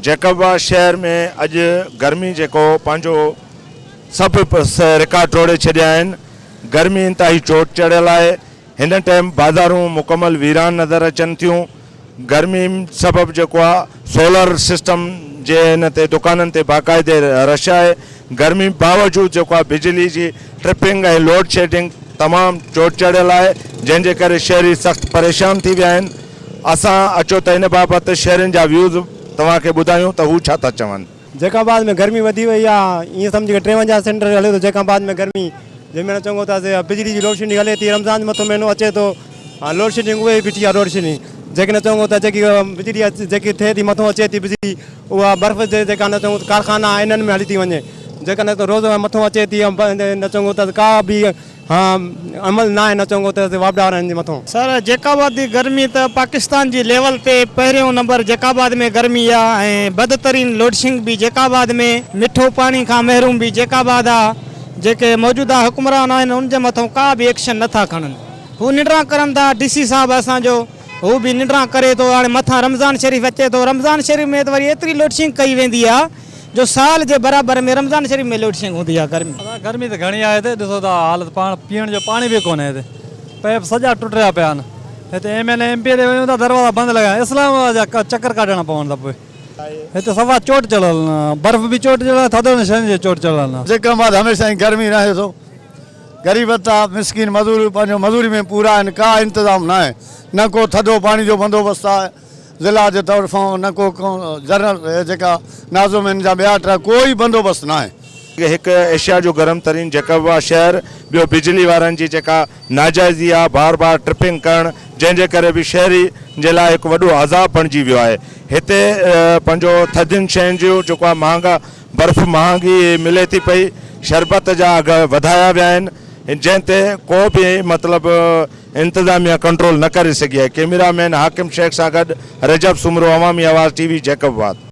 Jacob آباد شهر ۾ اڄ گرمي جيڪو پنهنجو سڀ رڪارڊ ٽوڙي ڇڏيا آهن، گرمي انتهائي چوٽ چڙهيل آهي، هن ٽائيم بازارون مڪمل ويران نظر اچن ٿيون، گرمي سبب جيڪو آهي سولر سسٽم جي ان تي دڪانن تي باقاعدي رش آهي، گرمي باوجود جيڪو آهي بجلي جي ٽرپنگ ۽ لوڊ شيڊنگ تمام چوٽ چڙهيل آهي، جنهن جي ڪري شهري سخت پريشان ٿي ويا آهن. اسان اچو ته ان بابت شهرين جا ويوز توهان کي ٻڌايون ته هو ڇا ٿا چون. جيڪب آباد ۾ گرمي وڌي وئي آ ائين سمجهه ڪي 53 سينٽر هلي ٿو جيڪب آباد ۾ گرمي جنهن ۾ چڱو ته بجلي جي لوڊ شيڊنگ هلي ٿي رمضان جو مٿو مهينو اچي ٿو لوڊ شيڊنگ اهي ئي بيٺي آ لوڊ شيڊنگ جيڪڏهن چڱو ته جيڪي بجلي جيڪي ٿئي ٿي مٿو اچي ٿي بجلي اها برف جي جيڪا نه چڱو ته ڪارخانا انهن ۾ هلي ٿي وڃي جيڪڏهن ته روز مٿو اچي ٿي نه چڱو ته ڪا به ها عمل ناهي نه چڱو ته واپڊا وارن جي مٿو. سر جيڪب آباد جي گرمي ته پاڪستان جي ليول تي پهريون نمبر جيڪب آباد ۾ گرمي آ ۽ بدترين لوڊشنگ به جيڪب آباد ۾ مٺو پاڻي کان محروم به جيڪب آباد آ جيڪي موجوده حڪمران آهن ان جي مٿو ڪا به ايڪشن نه ٿا کڻن هو ننڊران ڪرن ٿا ڊي سي صاحب اسان جو هو به ننڊران ڪري ٿو هاڻي مٿان رمضان شريف اچي ٿو رمضان شريف ۾ ته وري ايتري لوڊشنگ ڪئي ويندي آ جو سال جي برابر ۾ رمضان شريف ۾ لوڊشينگ هوندي آ گرمي. ادا گرمي ته گهڻي آهي هتي ڏسو ته حالت پاڻ پيئڻ جو پاڻي به ڪونهي هتي پئپ سڄا ٽٽيا پيا آهن هتي M N A M P A ڏي وڃون ٿا دروازا بند لڳا آهن اسلام آباد جا چڪر ڪاٽڻا پون ٿا پوء هتي سوا چوٽ چڙهيل برف به چوٽ چڙهيل ٿڌڙن شين جي چوٽ چڙهيل. جيڪب آباد هميشه ئي گرمي رهي ٿو غريب ته مسڪين مزور پنهنجو مزوري ۾ پورا آهن ڪا انتظام ناهي نه ڪو ٿڌو پاڻي جو بندوبست آهي ضلع جي طرفان نه ڪو جنرل جيڪا ناظم آهن جا ٻيا ٽيا ڪو ئي بندوبست ناهي. هڪ ايشيا جو گرم ترين جيڪب آباد شهر ٻيو بجلي وارن جي جيڪا ناجائزي آ بار بار ٽرپنگ ڪرڻ جنهن جي ڪري به شهري جي لاء هڪ وڏو عذاب بڻجي ويو آهي هتي پنهنجو ٿڌين شين جو جيڪو آ مهانگا برف مهانگي ملي ٿي پئي شربت جا اگهه وڌايا ويا آهن جنهن تي ڪو به مطلب انتظاميا ڪنٽرول نه ڪري سگهي آهي، ڪئميرا مين حاڪم شيخ سان گڏ رجب سومرو، عوامي آواز ٽي وي، جيڪب آباد.